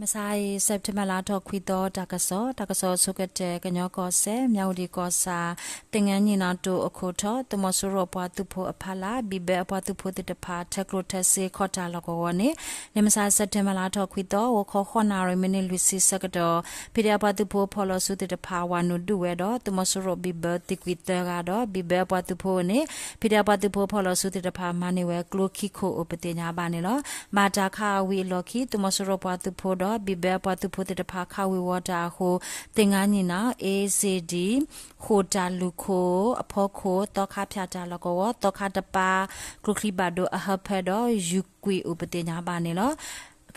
မဆါအံၤ September လါထီၣ်ခွံသီ တၢ်ကစီၣ်, တၢ်ကစီၣ်အဆိကတၢၢ် ကညီကီၢ်စဲၣ် မၠၣ်ဝတံၣ်ကီၢ်ဆၣ် သင်္ဃန်းညီနောင် တိၤအခိၣ်ထီၣ် သုးမီၤစိရိၤပှၤသုးဖိအဖီလာ် ဘံၣ်ဘဲအပှၤသုးဖိသ့ၣ်တဖၣ် ထၢကျိထၢစ့ခီၣ်တၢ်လီၢ်ကဝီၤန့ၣ် လၢမဆါ September လါထီၣ်ခွံသီ ဂီၤခီဃိးနၣ်ရံၣ် မံးနံးလွံၢ်ဆံဆၢကတီၢ် ဖံးဒဲးအပှၤသုးဖိဖီၣ်လီၤဆူသ့ၣ်တဖၣ် ဝၤနုာ်ဒုးဝဲဒီး သုးမီၤစိရိၤဘံၣ်ဘဲသံကွံာ်သၢဂၤဒီး ဘံၣ်ဘဲအပှၤသုးဖိန့ၣ် ဖံးဒဲးအပှၤသုးဖိဖီၣ်လီၤဆူသ့ၣ်တဖၣ် မၤန့ၢ်ဝဲကျိခံခိၣ်အိၣ်ပသ့ၣ်ညါဘၣ်န့ၣ်လီၤ. ဘၣ်တၢ်ခးအဝံၤအလီၢ်ခံ သုးမီၤစိရိၤပှၤသုးဖိဒီး ဘံၣ်ဘဲအပှၤသုးဖိသ့ၣ်တဖၣ် ခးဝံၤဝီၤတၢ်အဃိ သင်္ဃန်းညီနောင် ACD ဃိာ်တၢ်လူၢ်ခိၣ်အဖီခိၣ် သီခါဖၠၣ်တၢ်လီၢ်ကဝီၤ သီခါတပၤ ကျိချံဘၣ်ဒိအဟၢဖၢဒီး ယူၤကွံာ်အိၣ်ပသ့ၣ်ညါဘၣ်န့ၣ်လီၤ.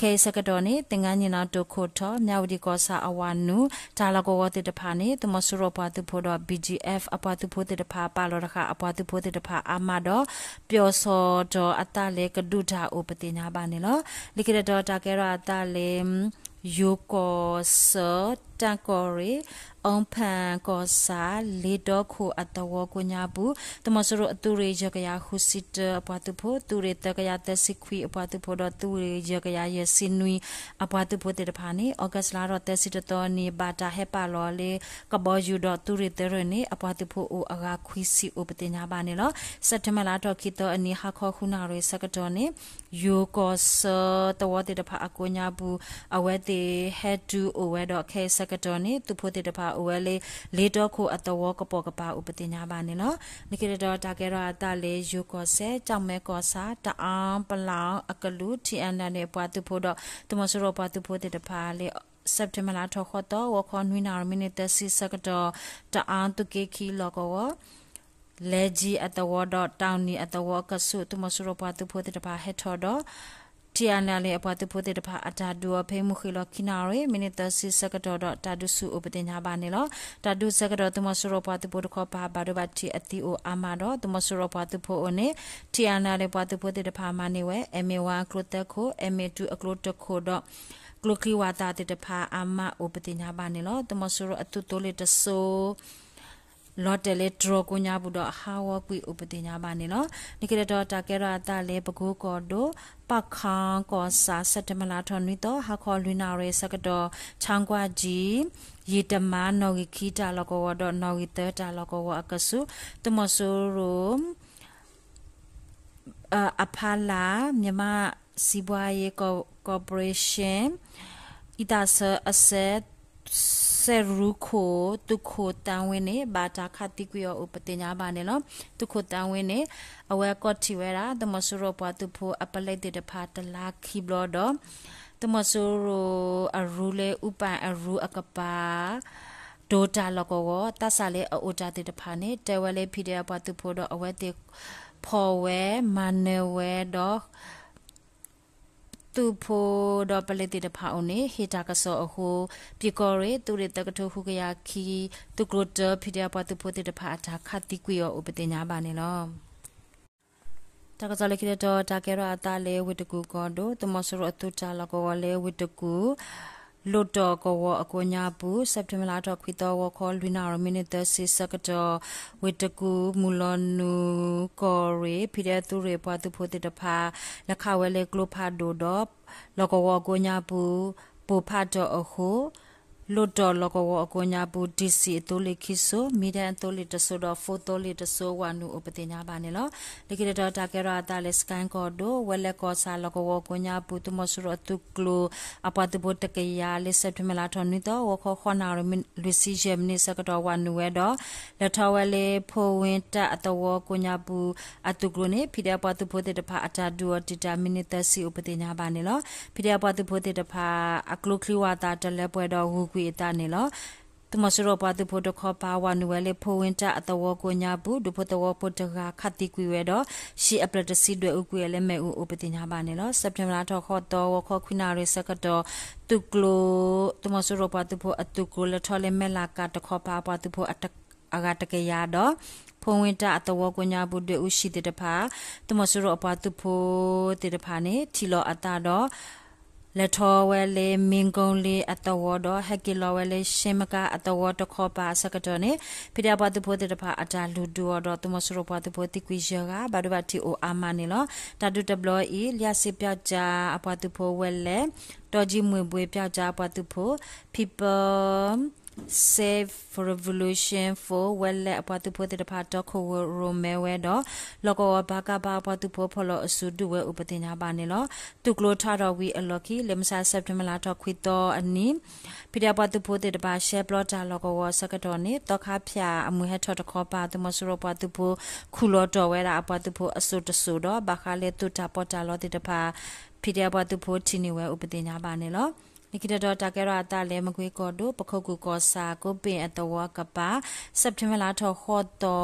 ခဲအံၤဆၢကတီၢ်န့ၣ် သင်္ဃန်းညီနောင် တိၤခိၣ်ထီၣ် မၠၣ်ဝတံၣ်ကီၢ်ဆၣ်အဝၤနုာ် တၢ်လီၢ်ကဝီၤသ့ၣ်တဖၣ်န့ၣ် သုးမီၤစိရိၤပှၤသုးဖိဒီး BGF အပှၤသုးဖိသ့ၣ်တဖၣ် ပာ်လီၤတဃာ် အပှၤသုးဖိသ့ၣ်တဖၣ်အါမးဒီး ပျီၢ်စီၣ်တီၤအသးလၢကဒုးတၢ်အိၣ်ပသ့ၣ်ညါဘၣ်န့ၣ်လီၤ. လၢခံတတီၤတၢ်ကဲထီၣ်အသးလၢ ယိၤကီၢ်စၢၢ် တၢ်ကီၢ်ရ့ၣ် အီဖၢၣ်ကီၢ်ဆၣ် လ့တီခိၣ်အသဝီကိးညါပူၤ သုးမီၤစိရိၤအသုးရ့ၣ်ယဲၢ်ကယၤဃုဆံတၢအပှၤသုးဖိ သုးရ့ၣ်သၢကယၤသၢဆံခွံအပှၤသုးဖိဒီး သုးရ့ၣ်ယဲၢ်ကယၤယဲၢ်ဆံနွံအပှၤသုးဖိသ့ၣ်တဖၣ်န့ၣ် August လါထီၣ်သၢဆံတသီနံၤ ဘၣ်တၢ်ဟဲပာ်လီၤလၢ ကဘီယူၤဒီးသုးရ့ၣ်သၢရ့ၣ်န့ၣ် အပှၤသုးဖိအိၣ်အဂၤခွံဆံအိၣ်ပသ့ၣ်ညါဘၣ်န့ၣ်လီၤ. September လါထီၣ်ခံသီအနံၤ ဟါခီဃုနၣ်ရံၣ်ဆၢကတီၢ်န့ၣ် ယိၤကီၢ်စၢၢ်သဝီသ့ၣ်တဖၣ်အကိးညါပူၤ အဝဲသ့ၣ်ဟဲတုၤအိၣ်ဝဲဒီး ခဲအံၤဆၢကတီၢ်န့ၣ် သုးဖိသ့ၣ်တဖၣ်အိၣ်ဝဲလၢ လ့တီခိၣ်အသဝီကပိာ်ကပၤအိၣ်ပသ့ၣ်ညါဘၣ်န့ၣ်လီၤ. လၢခံတတီၤတၢ်ကဲထီၣ်အသးလၢ ယိၤကီၢ်စဲၣ် ကၠီၣ်မဲကီၢ်ဆၣ် တအၣ်ပလီၣ်အကလုာ် ထံအၣ်နၣ်လၢအပှၤသုးဖိဒီး သုးမီၤစိရိၤပှၤသုးဖိသ့ၣ်တဖၣ်လၢ September လါထီၣ်ဃိးသီ ဂီၤခီနွံနၣ်ရံၣ် မံးနံးသၢဆံဆၢကတီၢ် တအၣ်သုးက့ခံလီၢ်ကဝီၤ လဲၤကၠံအသဝီဒီး တၢ်နံၣ်အသဝီအကဆူး သုးမီၤစိရိၤပှၤသုးဖိသ့ၣ်တဖၣ်ဟဲထီၣ်ဒီး ထံအၣ်နၣ်လၢအပှၤသုးဖိသ့ၣ်တဖၣ် အတၢ်ဒုးအီၤဖဲမုၢ်ဃ့ၢ်လီၤခံနၣ်ရံၣ် မံးနံးသၢဆံဆၢကတီၢ်ဒီး တၢ်ဒုးဆူၣ်အိၣ်ပသ့ၣ်ညါဘၣ်န့ၣ်လီၤ. တၢ်ဒုးဆၢကတီၢ် သုးမီၤစိရိၤပှၤသုးဖိတခီပၤ ဘၣ်ဒိဘၣ်ထံးအသံအိၣ်အါမးဒီး သုးမီၤစိရိၤပှၤသုးဖိအိၣ်န့ၣ် ထံအၣ်နၣ်လၢပှၤသုးဖိသ့ၣ်တဖၣ်မၤန့ၢ်ဝဲ MA one အကျိသၢခိၣ် MA two အကျိတခိၣ်ဒီး ကျိချံဝးသးသ့ၣ်တဖၣ်အါမးအိၣ်ပသ့ၣ်ညါဘၣ်န့ၣ်လီၤ. သုးမီၤစိရိၤအသုးသိလ့ၣ်တစိၤ လီၤတဲာ်လၢတြီၤကိးညါပူၤဒီး ဟးဂီၤကွံာ်အိၣ်ပသ့ၣ်ညါဘၣ်န့ၣ်လီၤ. လၢခံတတီၤတၢ်ကဲထီၣ်အသးလၢ ပကိကီၢ်ဒိၣ် ပၣ်ခီကီၢ်ဆၣ် September လါထီၣ်နွံသီ ဟါခီလွံၢ်နၣ်ရံၣ်ဆၢကတီၢ် ထၣ်ကွၢ်ကၠံ ယံာ်တမး နီၣ်ဂံၢ်ခံတၢ်လီၢ်ကဝီၤဒီး နီၣ်ဂံၢ်သၢတၢ်လီၢ်ကဝီၤအကဆူး သုးမီၤစိရိၤ အဖီလာ် မြန်မာ့စီးပွားရေးကော်ပိုရေးရှင်း အံသၣ်ဆၢအစဲး စဲးရူခိၣ် သုးခိၣ်သန်းဝင်းန့ၣ် ဘၣ်တၢ်ခးသံကွံာ်အီၤအိၣ်ပသ့ၣ်ညါဘၣ်န့ၣ်လီၤ. သုးခိၣ်သန်းဝင်းန့ၣ် အဝဲကိးထီၣ်ဝဲဒၣ် သုးမီၤစိရိၤပှၤသုးဖိအပလဲသ့ၣ်တဖၣ်တလါခံဘျီဒီး သုးမီၤစိရိၤအရူလၢ အူပၣ်အရူအကပၤ ဒိၣ်တၢ်လီၢ်ကဝီၤ သးစၢ်လၢအအိၣ်တၢ်သ့ၣ်တဖၣ်န့ၣ် တဲဝဲလၢ ဖံးဒဲးအပှၤသုးဖိဒီးအဝဲသ့ၣ် ဖီၣ်ဝဲ မၤနၢၤဝဲဒီး သုးဖိဒီးပလဲသ့ၣ်တဖၣ်အိၣ်န့ၣ် ဟ့ၣ်တၢ်ကစီၣ်အဃိ ပၠ့ၣ်ကီၢ်ရ့ၣ် သုးရ့ၣ်သၢကထိဃုကယၤခံ သုးကျိၤတၢ ဖံးဒဲးအပှၤသုးဖိသ့ၣ်တဖၣ်အတၢ်ခးသံကွံာ်အီၤအိၣ်ပသ့ၣ်ညါဘၣ်န့ၣ်လီၤ. တၢ်ကစီၣ်လၢခံတတီၤ တၢ်ကဲထီၣ်အသးလၢဝ့ၢ်တကူၣ်ကီၢ်ဒိၣ် သုးမီၤစိရိၤအသုးတၢ်လီၢ်ကဝီၤလၢဝ့ၢ်တကူၣ် လိၣ်တီၢ်ကဝီၤအကိးညါပူၤ September လါထီၣ်ခွံသီ ဂီၤခီလွံၢ်နၣ်ရံၣ် မံးနံးသၢဆံဆၢကတီၢ် ဝ့ၢ်တကူၣ် မုၢ်လီၤနုာ်ကီၢ်ရ့ၣ် ဖံးဒဲးသုးရ့ၣ်ပှၤသုးဖိသ့ၣ်တဖၣ် လဲၤခးဝဲလၢကျိဖးဒိၣ်ဒီး လီၢ်ကဝီၤအကိးညါပူၤ ပိၢ်ဖးထီၣ်အဃိ လိၣ်တီၢ်လီၢ်ကဝီၤအကိးညါပူၤ DC အသိလ့ၣ်ခံစိ မံဒဲအသိလ့ၣ်တစိဒီး ဖိသိလ့ၣ်တစိ ဝၤနုာ်အိၣ်ပသ့ၣ်ညါဘၣ်န့ၣ်လီၤ. လၢခံတတီၤ တၢ်ကဲထီၣ်အသးလၢ စကဲၣ်ကီၢ်ဒိၣ် ဝဲလဲၣ်ကီၢ်ဆၣ်လီၢ်ကဝီၤအကိးညါပူၤ သုးမီၤစိရိၤအသုးကျိၤ အပှၤသုးဖိတကယၤလၢ September လါထီၣ်နွံသီ ဂီၤခီဃိးနၣ်ရံၣ် လွံၢ်ဆံယဲၢ်မံးနံးဆၢကတီၢ် ဝၤနုာ်ဝဲဒီး လဲၤထီၣ်ဝဲလၢ ဖိဝ့တၢ်အသဝီကိးညါပူၤ အသုးကျိၤန့ၣ် ဖံးဒဲးအပှၤသုးဖိသ့ၣ်တဖၣ်အတၢ်ဒုးအီၤတံာ်တာ် မံးနံးသၢဆံအိၣ်ပသ့ၣ်ညါဘၣ်န့ၣ်လီၤ. ဖံးဒဲးအပှၤသုးဖိသ့ၣ်တဖၣ် အကျိချံဝၤသးတလၢပှဲၤဒီးဂုာ်ကွံာ်အသးန့ၣ်လီၤ. သုးမီၤစိရိၤပှၤသုးဖိတခီပၤ ဝၤနုာ်ဝဲလၢ ဖိဝ့တၢ်အသဝီကိးညါပူၤ ဒူဖိသဝီဖိတဂၤခးသံကွံာ်ဝဲဒီး ဟံၣ်အဖျၢၣ်တဆံဒွဲၣ်အူကွံာ်အီၤလၢမ့ၣ်အူအိၣ်ပသ့ၣ်ညါဘၣ်န့ၣ်လီၤ. September လါထီၣ်ဃိးသီ ဂီၤခီခွံနၣ်ရံၣ်ဆၢကတီၢ် သုးကျိၤ သုးမီၤစိရိၤပှၤသုးဖိအသုးကျိၤ လဲၤထီၣ်လၢမဲၢ်လးကးတခီပၤ အပှၤသုးဖိအဂၤတကယၤဒီး ဖိဝ့တၢ်အသဝီကိးညါပူၤ ဒွဲၣ်အူဟံၣ်သ့ၣ်တဖၣ် သုးမီၤစိရိၤအပှၤသုးဖိသ့ၣ်တဖၣ်န့ၣ် ထံၣ်လီၤအသးဒီး လဲၤထီၣ်ဝဲလၢ မ့ၢ်ကိလ့အသဝီဒီး ဟဲက့ၤလီၤဝဲလၢ ရှ့မကါအသဝီတခီပၤအဆၢကတီၢ်န့ၣ် ဖံးဒဲးအပှၤသုးဖိသ့ၣ်တဖၣ်အတၢ်လုၢ်ဒုးအီၤဒီး သုးမီၤစိရိၤပှၤသုးဖိသံကွံာ်ယဲၢ်ဂၤ ဘၣ်ဒိဘၣ်ထံးအိၣ်အါမးန့ၣ်လီၤ. တၢ်ဒုးတဘျီအံၤ လံၣ်စ့ပျောက်ကျားအပှၤသုးဖိဝဲလဲၣ်, ဒီကၠံမွ့ၢ်ဘှ့ပျောက်ကျားအပှၤသုးဖိ People Safe Revolution Force ဝဲလဲၣ်အပှၤသုးဖိသ့ၣ်တဖၣ် တီခိၣ်ရိၣ်မဲဝဲဒီး လီၢ်ကဝီၤ ပကဖ အပှၤသုးဖိဖီၣ်လီၤအစုဒုးဝဲအိၣ်ပသ့ၣ်ညါဘၣ်န့ၣ်လီၤ. သုးကျိၤထီၣ်ဒီးဝံၤအလီၢ်ခံ လၢမုၢ်ဆါ စဲးပထ့ဘၢၣ်လါထီၣ်ခွံသီအနံၤ ဖံးဒဲးအပှၤသုးဖိသ့ၣ်တဖၣ် ရှဲပျီတၢ်လီၢ်ကဝီၤအဆၢကတီၢ်န့ၣ် သီခါဖၠၣ်အမုၢ်ဟဲထီၣ်တခီပၤ သုးမီၤစိရိၤပှၤသုးဖိ ခူၣ်လီၤတီၢ်ဝဲဒၣ်အပှၤသုးဖိအစိၤတစိၤဒီး ဘၣ်ဃးလၢသုးတၢ်ပီးတၢ်လီသ့ၣ်တဖၣ် ဖံးဒဲးအပှၤသုးဖိထံၣ်န့ၢ်ဝဲအိၣ်ပသ့ၣ်ညါဘၣ်န့ၣ်လီၤ. လၢခံတတီၤ တၢ်ကဲထီၣ်အသးလၢ မကွ့ကီၢ်ဒိၣ် ပခိၣ်ကူၣ်ကီၢ်ဆၣ် ကိးပ့ၣ်အသဝီကပၤ စဲးပထ့ဘၢၣ်လါထီၣ်ဃိးသီ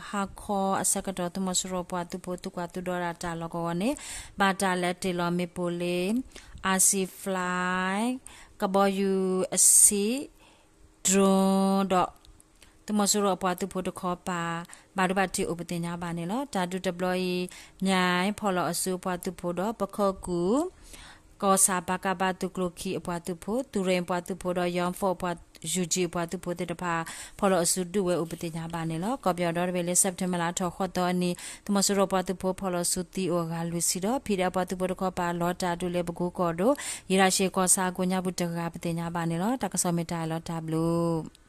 ဟါခီအဆၢကတီၢ် သုးမီၤစိရိၤပှၤသုးဖိ သုးကွၢ်သုးဒီတၢ်လီၢ်ကဝီၤန့ၣ် ဘၣ်တၢ်လဲၤတ့ၢ်လီၤမ့ၣ်ပိၢ်လၢ အၣ်စံၣ် fly ကဘီယူၤအဆံး drone ဒီး သုးမီၤစိရိၤအပှၤသုးဖိတခီပၤ ဘၣ်ဒိဘၣ်ထံးအိၣ်ပသ့ၣ်ညါဘၣ်န့ၣ်လီၤ. တၢ်ဒုးတဘျီအံၤ မၠဲၣ်ဖီၣ်လီၤအစုအပှၤသုးဖိဒီး ပခိၣ်ကူၣ် ကီၢ်ဆၣ် ပကဖ သုးကျိၤခံအပှၤသုးဖိ သုးရ့ၣ်ပှၤသုးဖိဒီး Young Force ပှၤ ယူၣ်ကၠံ အပှၤသုးဖိသ့ၣ်တဖၣ် ဖီၣ်လီၤအစုဒုးဝဲအိၣ်ပသ့ၣ်ညါဘၣ်န့ၣ်လီၤ. ကီၢ်ပယီၤဒီတဘ့ၣ်လၢ စဲးပထ့ဘၢၣ်လါထီၣ်ဃိးသီအနံၤ သုးမီၤစိရိၤပှၤသုးဖိဖီၣ်လီၤစုသံအိၣ်အဂၤလွံၢ်ဆံဒီး ဖံးဒဲးအပှၤသုးဖိတခီပၤ လီၤတၢ်ဒုးလၢ ပကိကီၢ်ဒိၣ် ယရၣ်ရှ့ကီၢ်ဆၣ်အကိးညါပူၤတဂၤပသ့ၣ်ညါဘၣ်န့ၣ်လီၤ. တၢ်ကစီၣ်မ့ၢ်တၢ်အံၤလီၤ တၢ်ဘျုး